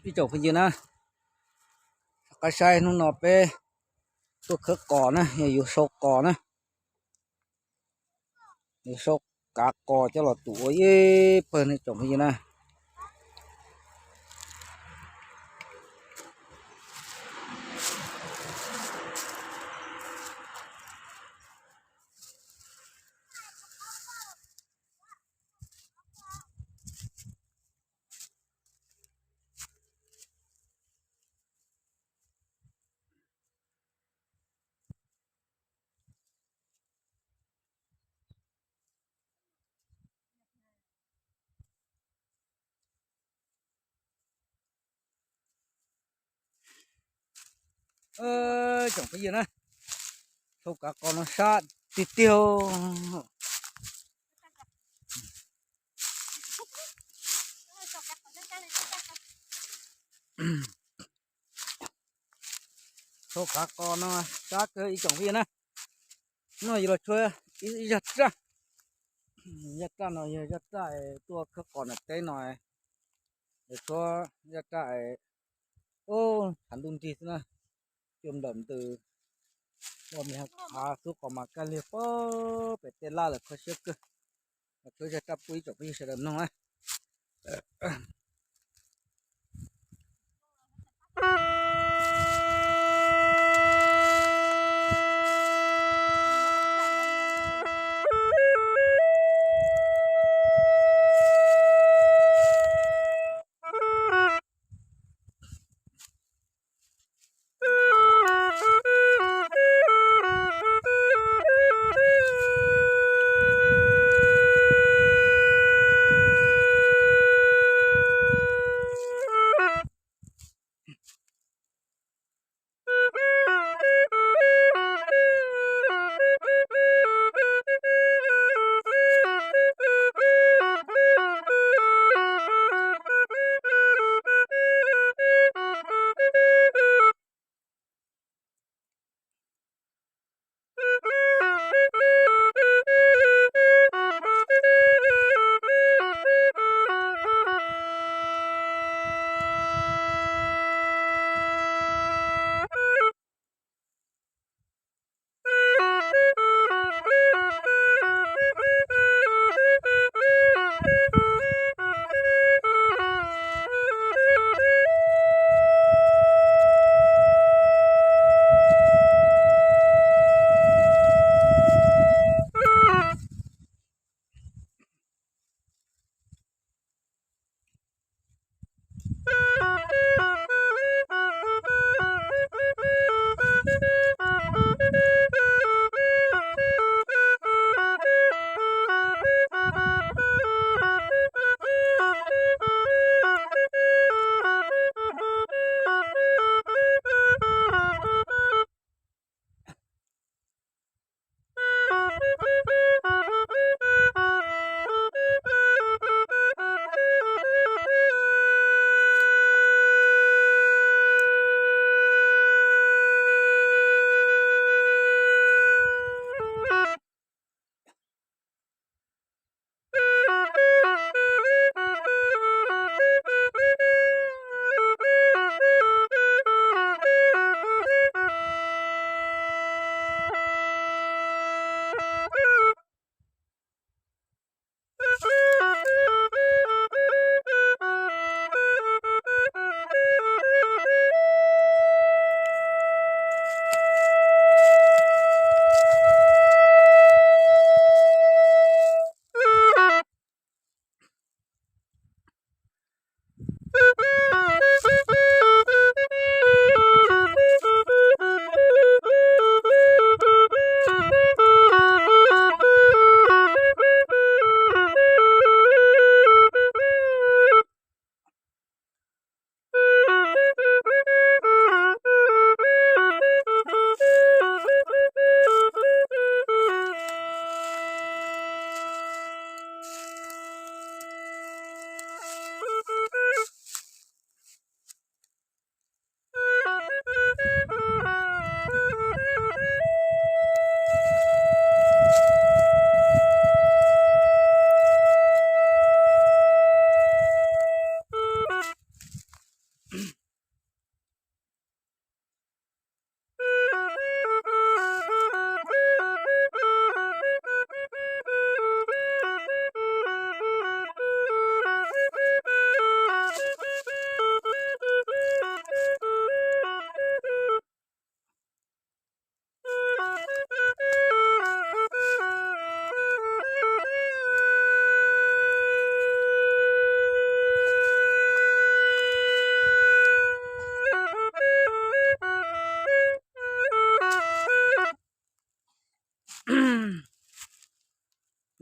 Ib tsoom phooj ywg na, qab saib hnub no peb tuaj khawb qos na, yog yus sau qos na, yus sau kav qos coj los tus ua ib pawg ne tsoom phooj ywg na. Tsoom phooj ywg na, sau kav qos no sab tiag tiag. Sau kav qos no sab kawg ib tsoom phooj ywg na. No yus los tshuab ib zaj raj, zaj raj no yog zaj raj tuaj khawb qos nam teb no, yus tshuab zaj raj, ub, tshav ntuj nrig xwb na, cua nplawm ntws, ua me khav xub qos mas kaj liag pem tej laj lawm kho siab kawg. Tshuab zaj raj pub ib tsoom phooj ywg sawv daws mloog na.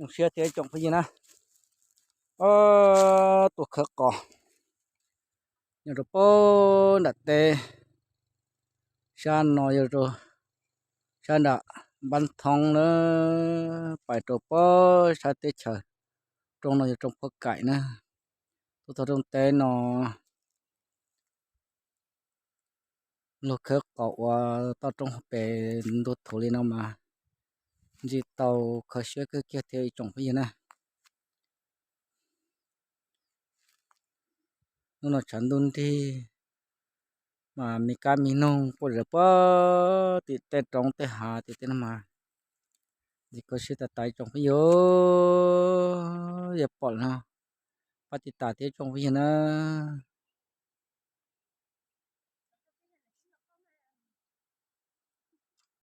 Zoo siab thiab tsoom phooj ywg na, tuaj khawb qos nyob rau pem nram teb, sab no yog rau sab nram Npab Thoob na, pais rau pem sab teb chaws roob no yog roob Phuab Kaim na. Tuaj txog roob teb no, luag khawb qos ua toj roob pem ntuj thuv li no mas ntxim tau kho siab kawg kiag thiab ib tsoom phooj ywg na. Hnub no tshav ntuj nrig mas me kab me noog quaj zom zaws puag tim tej roob tej hav tim tej no mas ntxim kho siab tas tas ib tsoom phooj ywg. Yog pom no pab tiv tas thiab tsoom phooj ywg na.